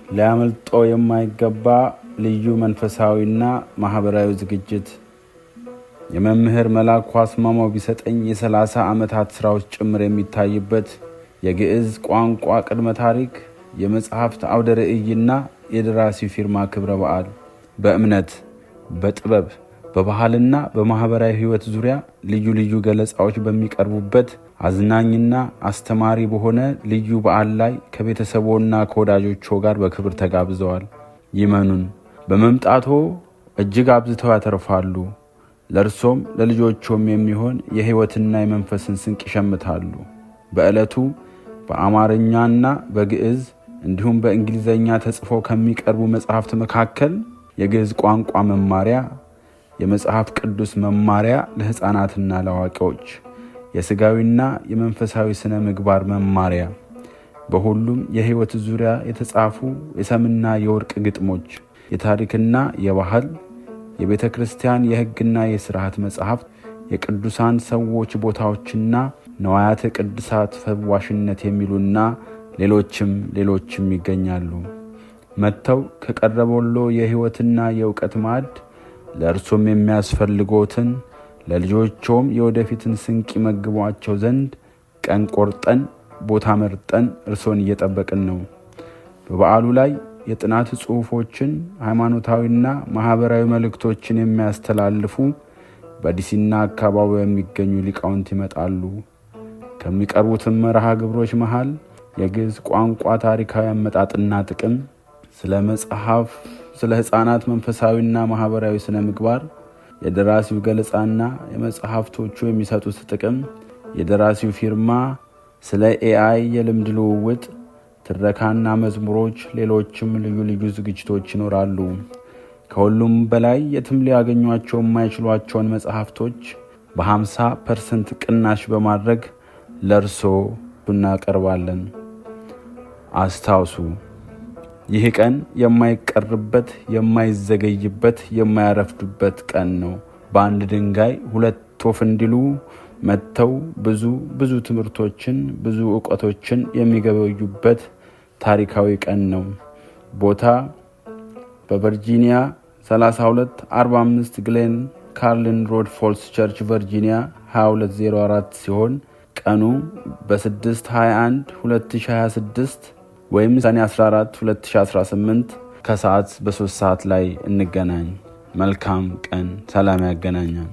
ሊያመልጦ የማይገባ ልዩ መንፈሳዊና ማኅበራዊ ዝግጅት፣ የመምህር መላኩ አስማማው ቢሰጠኝ የ30 ዓመታት ሥራዎች ጭምር የሚታይበት የግዕዝ ቋንቋ ቅድመ ታሪክ፣ የመጽሐፍት አውደ ርዕይና የደራሲ ፊርማ ክብረ በዓል። በእምነት፣ በጥበብ፣ በባህልና በማኅበራዊ ሕይወት ዙሪያ ልዩ ልዩ ገለጻዎች በሚቀርቡበት አዝናኝና አስተማሪ በሆነ ልዩ በዓል ላይ ከቤተሰቦና ከወዳጆችዎ ጋር በክብር ተጋብዘዋል። ይመኑን፣ በመምጣቶ እጅግ አብዝተው ያተርፋሉ። ለእርሶም ለልጆችዎም የሚሆን የሕይወትና የመንፈስን ስንቅ ይሸምታሉ። በዕለቱ በአማርኛና በግዕዝ እንዲሁም በእንግሊዝኛ ተጽፈው ከሚቀርቡ መጽሐፍት መካከል የግዕዝ ቋንቋ መማሪያ፣ የመጽሐፍ ቅዱስ መማሪያ ለሕፃናትና ለአዋቂዎች፣ የሥጋዊና የመንፈሳዊ ሥነ ምግባር መማሪያ፣ በሁሉም የሕይወት ዙሪያ የተጻፉ የሰምና የወርቅ ግጥሞች፣ የታሪክና የባህል፣ የቤተ ክርስቲያን የሕግና የሥርዓት መጽሐፍት፣ የቅዱሳን ሰዎች ቦታዎችና ነዋያተ ቅድሳት ፈዋሽነት የሚሉና ሌሎችም ሌሎችም ይገኛሉ። መጥተው ከቀረበሎ የሕይወትና የእውቀት ማዕድ ለእርሶም የሚያስፈልጎትን ለልጆችዎም የወደፊትን ስንቅ ይመግቧቸው ዘንድ ቀን ቆርጠን ቦታ መርጠን እርሶን እየጠበቅን ነው። በበዓሉ ላይ የጥናት ጽሑፎችን፣ ሃይማኖታዊና ማኅበራዊ መልእክቶችን የሚያስተላልፉ በዲሲና አካባቢው የሚገኙ ሊቃውንት ይመጣሉ። ከሚቀርቡትም መርሃ ግብሮች መሃል የግዕዝ ቋንቋ ታሪካዊ አመጣጥና ጥቅም፣ ስለ መጽሐፍ፣ ስለ ሕፃናት መንፈሳዊና ማኅበራዊ ስነ ምግባር፣ የደራሲው ገለጻና የመጽሐፍቶቹ የሚሰጡት ጥቅም፣ የደራሲው ፊርማ፣ ስለ AI የልምድ ልውውጥ፣ ትረካና መዝሙሮች፣ ሌሎችም ልዩ ልዩ ዝግጅቶች ይኖራሉ። ከሁሉም በላይ የትም ሊያገኟቸው የማይችሏቸውን መጽሐፍቶች በ50% ቅናሽ በማድረግ ለእርሶ እናቀርባለን። አስታውሱ፣ ይህ ቀን የማይቀርበት፣ የማይዘገይበት፣ የማያረፍዱበት ቀን ነው። በአንድ ድንጋይ ሁለት ወፍ እንዲሉ መጥተው ብዙ ብዙ ትምህርቶችን፣ ብዙ እውቀቶችን የሚገበዩበት ታሪካዊ ቀን ነው። ቦታ በቨርጂኒያ 3245 ግሌን ካርሊን ሮድ፣ ፎልስ ቸርች ቨርጂኒያ 2204 ሲሆን ቀኑ በ6/21 2026 ወይም ሰኔ 14 2018 ከሰዓት በ3 ሰዓት ላይ እንገናኝ። መልካም ቀን። ሰላም ያገናኛል።